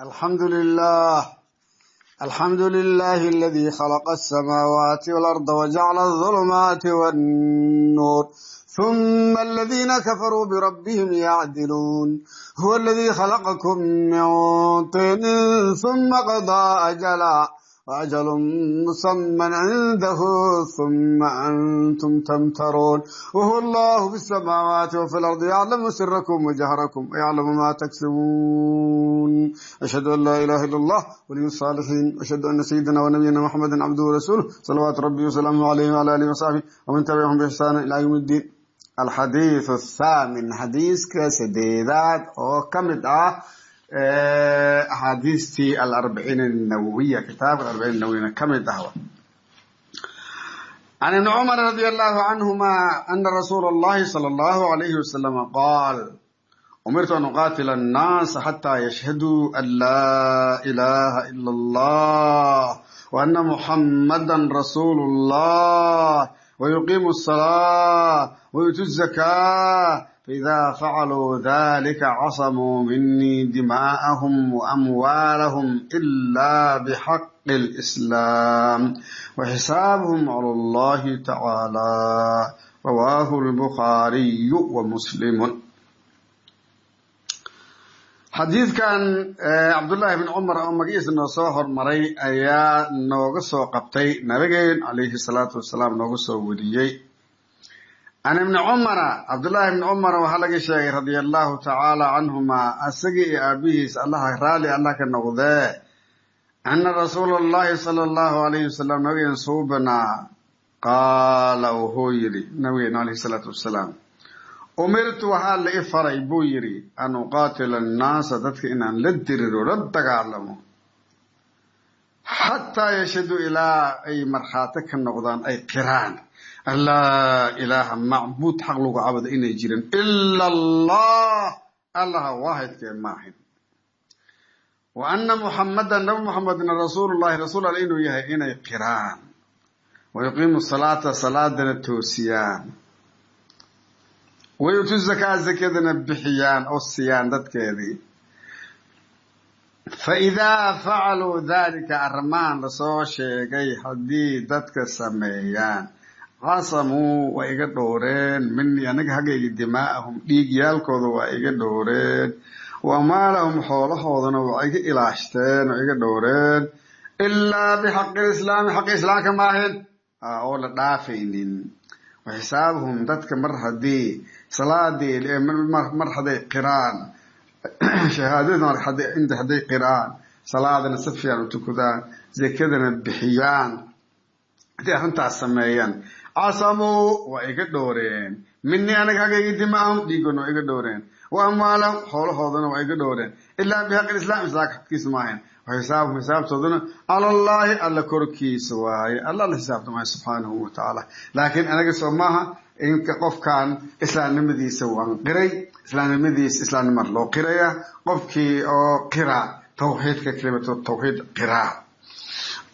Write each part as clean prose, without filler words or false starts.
الحمد لله، الحمد لله الذي خلق السماوات والأرض وجعل الظلمات والنور ثم الذين كفروا بربهم يعدلون. هو الذي خلقكم من طين ثم قضى أجلا وأجل مسمى عنده ثم أنتم تمترون. وهو الله في السماوات وفي الأرض، يعلم سركم وجهركم ويعلم ما تكسبون. أشهد أن لا إله إلا الله ولي الصالحين، وأشهد أن سيدنا ونبينا محمدا عبده ورسوله، صلوات ربي وسلامه عليه وعلى آله وصحبه ومن تبعهم بإحسان إلى يوم الدين. الحديث الثامن، xadiiska sideedaad oo ka mid ah axaadiistii الأربعين النووية، kitaabka الأربعين النووية ka mid ah. عن ابن عمر رضي الله عنهما أن رسول الله صلى الله عليه وسلم قال: أمرت أن أقاتل الناس حتى يشهدوا أن لا إله إلا الله وأن محمدا رسول الله ويقيموا الصلاة ويؤتوا الزكاة، فإذا فعلوا ذلك عصموا مني دماءهم وأموالهم إلا بحق الإسلام، وحسابهم على الله تعالى. رواه البخاري ومسلم. Xadiidkan Cabdullaahi bn Cumar oo magaciisa noo soo hormaray ayaa nooga soo qabtay, nabigeen calayhi salaatu wasalaam nooga soo wariyey. Can ibni Cumara, Cabdullaahi bni Cumar waxaa laga sheegay, radia allahu tacaala canhuma, asagii iyo aabihiis Allaha raali Allah ka noqdee, ana rasuula allahi sala allahu alayhi wasalam, nabigeen suubanaa, qaala, wuxuu yidhi nabigeen calayhi salaatu wasalaam: "Umirtu, waxaa la i faray," buu yidhi, "an uqaatila annaasa, dadka inaan la diriro, la dagaalamo, xataa yashhaduu, ilaa ay markhaati ka noqdaan, ay qiraan, an laa ilaaha, macbuud xaq lagu cabudo inay jirin, ila Allah, Allaha waahidkee maahin, wa anna Muxamadan, Nabi Muxamedna, rasuulullahi, rasuul Alle inuu yahay inay qiraan, wa yuqiimu salaata, salaadana toosiyaan, wa yu'tu zakaa, zakadana bixiyaan oo siiyaan dadkeedii. Fa idaa facaluu dalika, arrimahan lasoo sheegay haddii dadka sameeyaan, casamuu, waa iga dhowreen, minii, aniga haggayga, dimaa'ahum, dhiigyaalkooda waa iga dhowreen, wa amwaalahum, xoolahoodana waa iga ilaashteen oo iga dhowreen, ilaa bixaqi lislaami, xaqi islaamka maahin oo la dhaafaynin. Wa xisaabuhum, dadka mar haddii salaadii, mar hadday qiraan shahaadada, inta hadday qiraan, salaadana si fiican u tukadaan, zakadana bixiyaan, haddii arrintaas sameeyaan, casamuu, waa iga dhowreen, minii, aniga hagayga, dimaahum, dhiigoona waa iga dhowreen, wa amwaalahum, xoolahoodana waa iga dhowreen, ilaa bixaqi lislaam, islaamka xaqkiisa maahan. Wa xisaabuhum, xisaabtooduna, cala Allaahi, Alla korkiisa waaye. Alla la xisaabtamaayo subxaanahu wa tacaala. Laakiin anaga soo maaha inka qofkan islaamnimadiisa waan qiray, islaamnimadiisa islaamnima loo qiraya. Qofkii oo qira tawxiidka, kelimatu tawxiid qiraa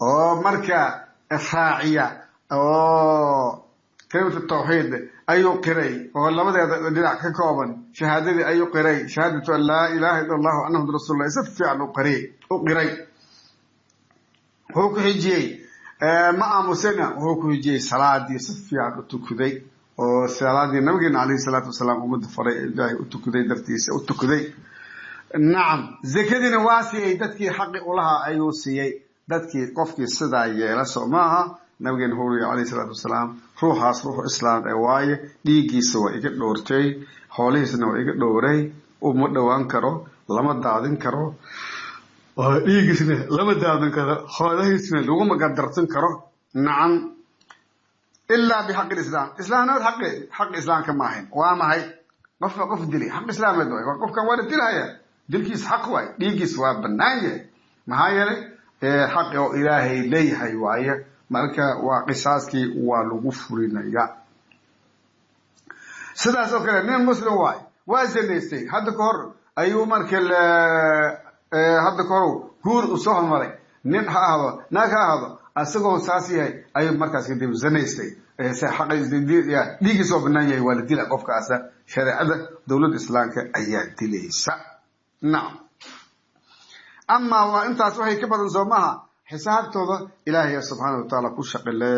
oo marka raaciya oo kelimatu tawxiid ayuu qiray oo labadeeda dhinac ka kooban, shahaadadii ayuu qiray, shahaadatu an laa ilaha illa Allah anna Muhammad rasuulullah, si fiican u qiray. Wuxuu ku xijiyey, ma aamusina, wuxuu ku xijiyey salaadii, si fiican u tukaday oo salaadii nabigeena calayhi salaatu wasalaam ummadda faray Ilaahay u tukaday, dartiisa u tukaday. Nacam, zakadiina waa siiyey, dadkii xaqi ulahaa ayuu siiyey. Dadkii qofkii sidaa yeela, soo maaha nabigeena huriya calayhi salaatu wasalaam, ruuxaas ruux islaam ee waaye, dhiiggiisa waa iga dhowrtay, xoolihiisna waa iga dhowray, uma dhowaan karo, lama daadin karo dhiiggiisna, lama daadin karo xoolahiisna, laguma gadarsan karo. Nacam, ilaa bixaqi lislaam, islaamnimad xaqi, xaq islaamka ma ahayn. Waa maxay? Qofka qof dilay xaq islaameed waay, waa qofkan waa la dilhaya, dilkiis xaq waay, dhiiggiis waa bannaan yahay. Maxaa yeelay xaqi oo Ilaahay leeyahay waaye. Marka waa qisaaskii waa lagu fulinaya. Sidaas oo kale nin muslim waay, waa zinaystay hadda ka hor ayuu, marka hadda ka hor guur uu soo hormaray, nin ha ahado, naag ha ahado, asagoo saas yahay ayuu markaas kadib zinaystay, dhiiggiis waa banaan yahay, waa la dila qofkaasa, shareecada dowladda islaamka ayaa dilaysa. Nacam. Amaa waa intaas waxay ka badan, soo maaha? Xisaabtooda Ilaahay subxaana wa tacaala ku shaqile,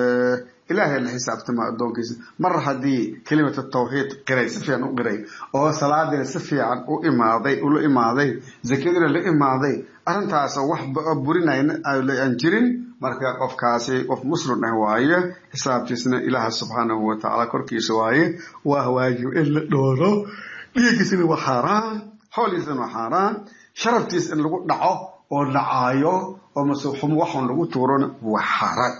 Ilaahay la xisaabtama addoonkiisa. Mar haddii kelimatu tawxiid qiray, si fiican u qiray, oo salaadiina si fiican u imaaday, ula imaaday, zakadiina la imaaday, arrintaas wax burinayna aan jirin, marka qofkaasi qof muslim ah waaye, xisaabtiisna Ilaaha subxaanahu wa tacaala korkiisa waaye. Waa waajib in la dhooro, dhiiggiisina waa xaaraan, xoolihiisina waa xaaraan, sharaftiis in lagu dhaco oo dhacaayo oo mase waxun lagu tuurona waa xaaraan.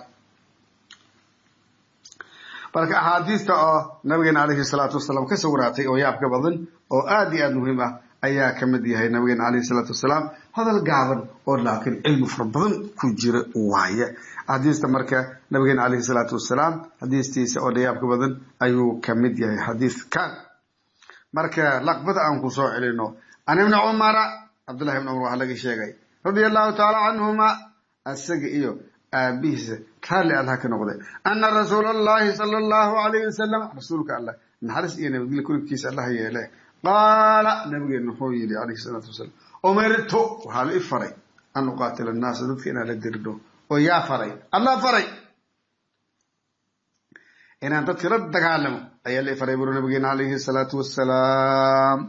Marka axaadiista oo nabigeena calayhi salaatu wasalaam ka sawiraatay oo yaabka badan oo aad iyo aad muhiim ah ayaa ka mid yahay nabigeena calayhi salaatu wasalaam. Hadal gaaban oo laakiin cilmi fara badan ku jira waaye axaadiista. Marka nabigeena calayhi salaatu wasalaam xadiistiisa oo yaabka badan ayuu ka mid yahay xadiiskan. Marka laqbada aan ku soo celino, an Ibni Cumara, Cabdullahi ibn Cumar waxaa laga sheegay, radia Allahu tacaala canhuma, asaga iyo aabihiisa raalli Allah ka noqday, ana rasuula Allahi sala Allahu alayhi wasalam, rasuulka Allah naxariis iyo nabadgelyo korkiisa Allah yeele, qaala, nabigeena wuxuu yidhi calayhi salaatu wasalaam: umirtu, waxaa la i faray, an uqaatila annaasa, dadka inaan la dirdho. Oo yaa faray? Allah faray. Inaan dadka la dagaalamo ayaa la i faray, buru nabigeena calayhi salaatu wasalaam.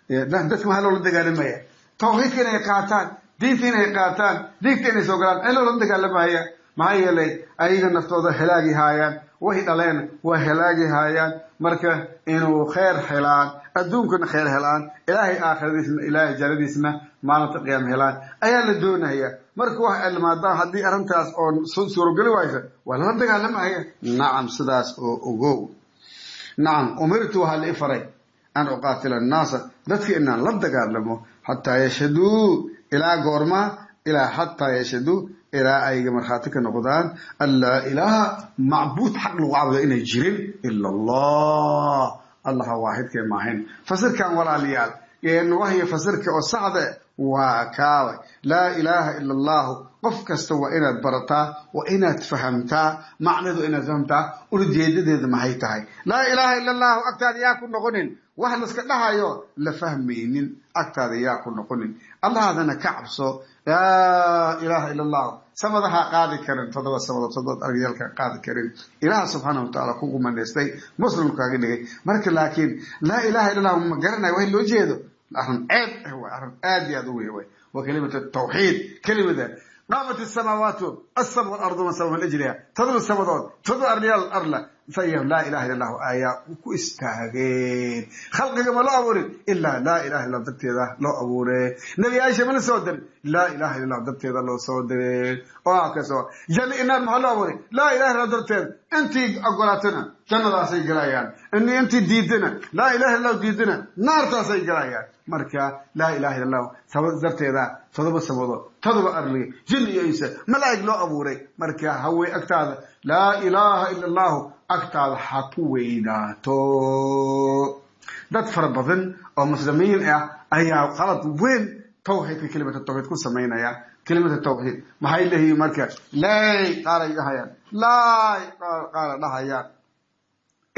Dadka maxaa loola dagaalamaya? Tawxiidka inay qaataan, diinta inay qaataan, diinta inay soo galaan ee loola dagaalamaya. Maxaa yeelay, ayaga naftooda helaagi haayaan, way dhaleen, waa helaagi haayaan. Marka inuu khayr helaan, adduunkana khayr helaan, Ilaahay aakhiradiisna, Ilaahay jannadiisna maalinta qiyaam helaan ayaa la doonaya. Marka wax ilmaadaan haddii arrintaas oo suurogeli waysa, waa lala dagaalamaya. Nacam, sidaas oo ogow. Nacam, umirtu, waxaa la i faray, an uqaatila annaasa, dadka inaan la dagaalamo, xataa yashhaduu, ilaa goorma? Ilaa xataa yashhaduu, ilaa ayga markhaati ka noqdaan, an laa ilaaha, macbuud xaq lagu caabudo inay jirin, ila Allah, Allaha waaxidkee maahayn. Fasirkan, walaalayaal, wahyo fasirka oo saxda waa kaabay. Laa ilaaha ila Allahu qof kasta waa inaad barataa, waa inaad fahamtaa macnadu, inaad fahamtaa ulajeedadeeda maxay tahay. Laa ilaaha ila Allahu agtaada yaa ku noqonin wax laska dhahayo la fahmaynin, agtaada yaa ku noqonin. Allahadana ka cabso. Laa ilaaha ila Allahu samadaha qaadi karin, 7 samadood, 7 argyaalka qaadi karin, Ilaah subxaana watacaala kugu manaystay, muslimkaaga dhigay. Marka laakiin laa ilaha illa Allahu ma garanayo wax loo jeedo, arrin ceeb ah waay, arrin aad iyo aad u weyn waay. Waa kelimatu tawxiid, kelimada qaamat asamaawaatu asabc walarduuna sabab min ajliha, 7 samadood, 7 aryaal arla faya laa ilaha illa Allahu ayaa ku istaageen. Khalqiga ma loo abuurin ilaa laa ilaha illa darteeda loo abuure. Nebiyaasha mana soo dirin, laa ilaha illa Allah darteeda loo soo diray. Oo kasoo janno inaar maxaa loo abuuray? Laa ilaha illa darteeda. Intii ogolaatana jannadaasay galayaan, intii diidana, laa ilaha illa diidana, naartaasay galayaan. Marka laa ilaha illa Allah darteeda 7 samadood, 7 arliga, jin iyo insa, malaa'ig loo abuuray. Marka hawey agtaada laa ilaaha ila Allahu agtaada ha ku weynaato. Dad fara badan oo muslimiin ah ayaa qalad weyn tawxiidka, kelimata tawxiid ku samaynaya. Kelimata tawxiid maxay leeyihiin? Marka lay qaaray dhahayaan, laay qaara dhahayaan,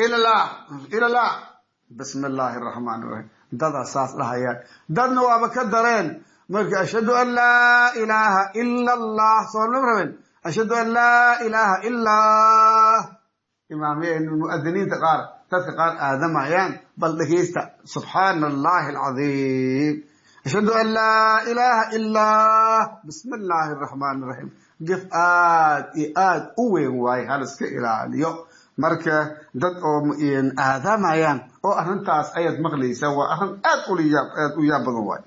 ilallah, ilallah, bismi illaahi araxmaan iraxiim. Dadaa saas dhahayaan, dadna waaba ka dareen. Marka ashhadu an laa ilaaha ila Allah soo lama rabin, ashhadu an laa ilaaha ilaa imaamye muadiniinta qaar, dadka qaar aadamayaan. Bal dhegeysta, subxaana Allahi alcadiim, ashhadu an laa ilaaha ilaa bismi illaahi araxmaan iraxiim. Gef aad iyo aad u weyn waaye, hal iska ilaaliyo. Marka dad oo aadamayaan oo arrintaas ayaad maqlaysaa, waa arrin aad aad u yaab badan waay.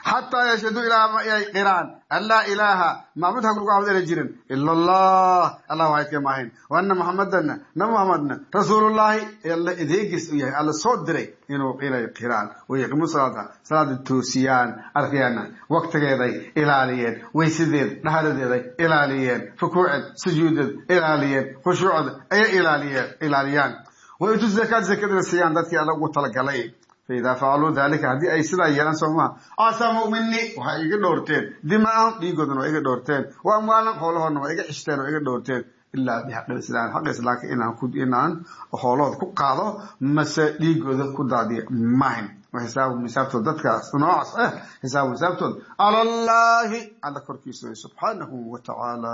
Xataa yashhaduu, ilaa ay qiraan, an laa ilaaha, macbud hag lagu caabudo inay jirin, ila Allah, Allah waxayd ka maahayn, wa anna Muxamadanna, nabi Muxamedna, rasuulullahi, Alla adeegiis u yahay, Alla soo diray, inuu inay qiraan, wayaqimu salaata, salaada toosiyaan, arkayaana waqtigeeday ilaaliyeen, weysadeed dhaharadeeday ilaaliyeen, rukuuceed sujuudeed ilaaliyeen, khushuucda ayay ilaaliyeen, ilaaliyaan, wayutu zakaat, zakadana siiyaan dadkii Alla ugu talagalay. Faidaa facaluu dalika, haddii ay sidaa yeelaan, soo maha, casamuu mini, waxay iga dhowrteen, dimaahum, dhiigoodana waa iga dhowrteen, wa amwaalan, xoolahoodna waa iga cishteen oo iga dhowrteen, ilaa bixaqi islaam, xaqa islaamka inaan xoolahooda ku qaado mase dhiigooda ku daadiya mahin. Wa xisaabum, xisaabtood dadkaas noocaas ah, xisaabum, xisaabtood, cala allaahi, alla korkiisa way, subxaanahu wa tacaala.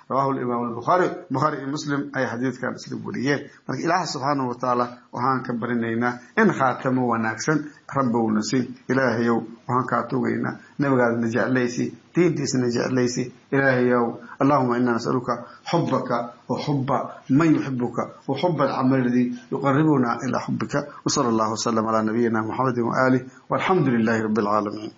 Rawahu limaam albukhaari. Bukhaari iyo Muslim ay xadiidkan isla wariyeen. Marka Ilaah subxaanahu wa tacaala waxaan ka barinaynaa in khaatamo wanaagsan Rabbowna siin. Ilaahayow, waxaan kaa tugaynaa Nabigaadna jeclaysi, diintiisna jeclaysi. Ilaahayow, allahuma ina nasaluka xubaka wa xuba man yuxibuka wa xuba alcamal aladii yuqaribuna ilaa xubika. Wsala allahu wasalam calaa nabiyina Muxamedi waaalih, walxamdu lilahi rabbi alcaalamiin.